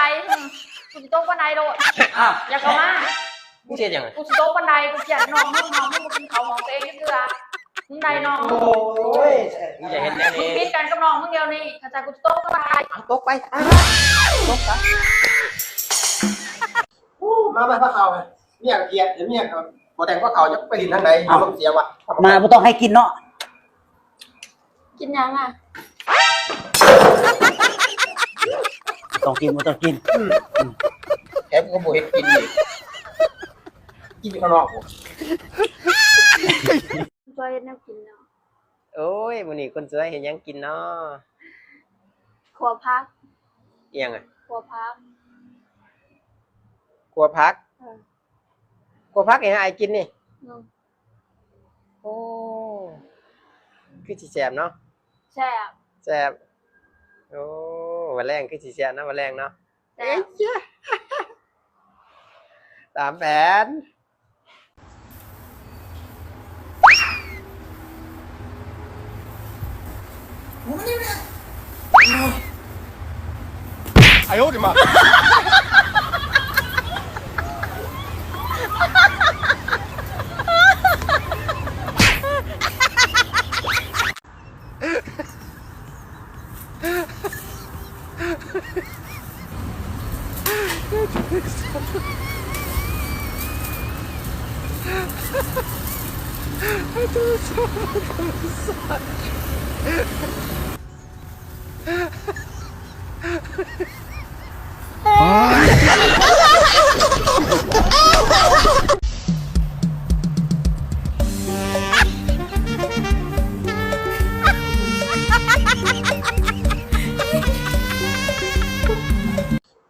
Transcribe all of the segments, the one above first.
ໄປ ຫຶ ກູຊິຕົກບັນໄດໂລດ. ອ້າວ ຢ່າເຂົ້າມາ. ມຶງຊິເຮັດຫຍັງ? ກູຊິຕົກບັນໄດ ກູກຽດນ້ອງມຶງ. ນ້ອງມຶງບໍ່ກິນເຂົ້າຫ້ອງຕົວເອງຈັກເທື່ອ. ມຶງໄດ້ນ້ອງມຶງ. ໂອ້ຍ ມຶງຢ່າເຮັດແນວນີ້. ຜິດກັນກັບນ້ອງມຶງດຽວນີ້. ຖ້າຊັ້ນກູຊິຕົກບັນໄດ. ເອົາ ຕົກໄປ ຕົກຊະ. ໂອ້ ມາ ມາ ພາເຂົ້າ. ເມຍກະກຽດ ເມຍກະບໍ່ແຕ່ງ ພາເຂົ້າ. ຈະໄປຫຼິ້ນທາງໃດ? ອາ ອາລົມເສຍວະ. ມາ ບໍ່ຕ້ອງໃຫ້ກິນເນາະ. ກິນຫຍັງອະ? ຕ້ອງກິນ ບໍ່ຕ້ອງກິນ. ອືມ ແຖມກໍບໍ່ເຮັດກິນອີກ. ກິນຢູ່ຂ້າງນອກພຸ້ນ. ຊ່ອຍເຮັດແນວກິນເນາະ. ໂອ້ຍ ມື້ນີ້ຄົນສວຍເຮັດຫຍັງກິນເນາະ? ຂົ້ວຜັກ. ອີຫຍັງອະ? ຂົ້ວຜັກ. ຂົ້ວຜັກ? ເອີ. ຂົ້ວຜັກໃຫ້ອ້າຍກິນນີ້? ອືມ. ໂອ້ ຄືຊິແຊບເນາະ. ແຊບ ແຊບ. ໂອ້ ມື້ແລງຄືຊິແຊບເນາະ ມື້ແລງເນາະ. ແຊບ. ເອີຍ ຕາມແຜນ. 哎呦我的妈！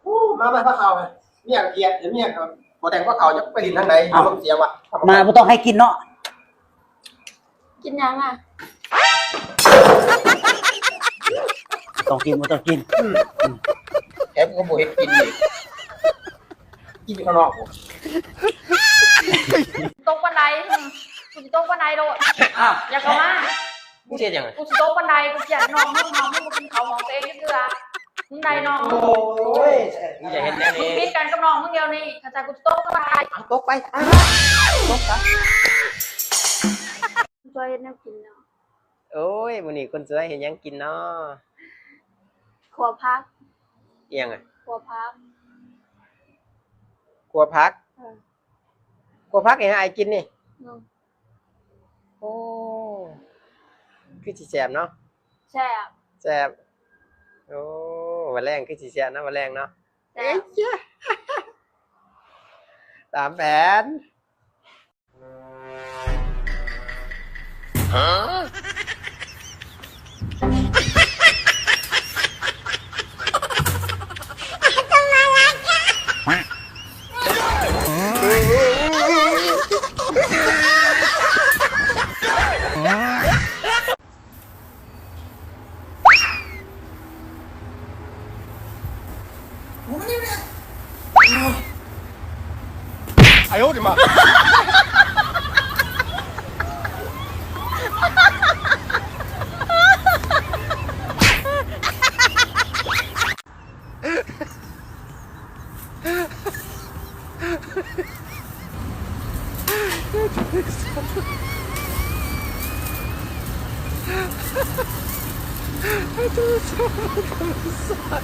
ໂອ້ ມາ ມາ ພາເຂົ້າ. ເມຍກະກຽດ ເມຍກະບໍ່ແຕ່ງ ພາເຂົ້າ. ຈະໄປຫຼິ້ນທາງໃດ? ອາລົມເສຍວະ. ມາ ບໍ່ຕ້ອງໃຫ້ກິນເນາະ. ກິນຫຍັງອະ? ຕ້ອງກິນ ບໍ່ຕ້ອງກິນ. ອືມ ແຖມກໍບໍ່ເຮັດກິນອີກ. ກິນຢູ່ຂ້າງນອກພຸ້ນ. ຕົກບັນໄດ ຫຶ ກູຊິຕົກບັນໄດໂລດ. ອ້າວ ຢ່າເຂົ້າມາ. ມຶງຊິເຮັດຫຍັງ? ກູຊິຕົກບັນໄດ ກູກຽດນ້ອງມຶງ. ນ້ອງມຶງບໍ່ກິນເຂົ້າຫ້ອງຕົວເອງຈັກເທື່ອ. ມຶງໄດ້ນ້ອງມຶງ. ໂອ້ຍ ມຶງຢ່າເຮັດແນວນີ້. ຜິດກັນກັບນ້ອງມຶງດຽວນີ້. ຖ້າຊັ້ນກູຊິຕົກບັນໄດ. ເອົາ ຕົກໄປ ຕົກຊະ. ຊ່ອຍເຮັດແນວກິນເນາະ. ໂອ້ຍ ມື້ນີ້ຄົນສວຍເຮັດຫຍັງກິນເນາະ? ຂົ້ວຜັກ. ອີຫຍັງອະ? ຂົ້ວຜັກ. ຂົ້ວຜັກ? ເອີ. ຂົ້ວຜັກໃຫ້ອ້າຍກິນນີ້? ອືມ. ໂອ້ ຄືຊິແຊບເນາະ. ແຊບ ແຊບ. ໂອ້ ມື້ແລງຄືຊິແຊບເນາະ ມື້ແລງເນາະ. ແຊບ. ເອີຍ ຕາມແຜນ. 哎呦我的妈！ Aduh, salah.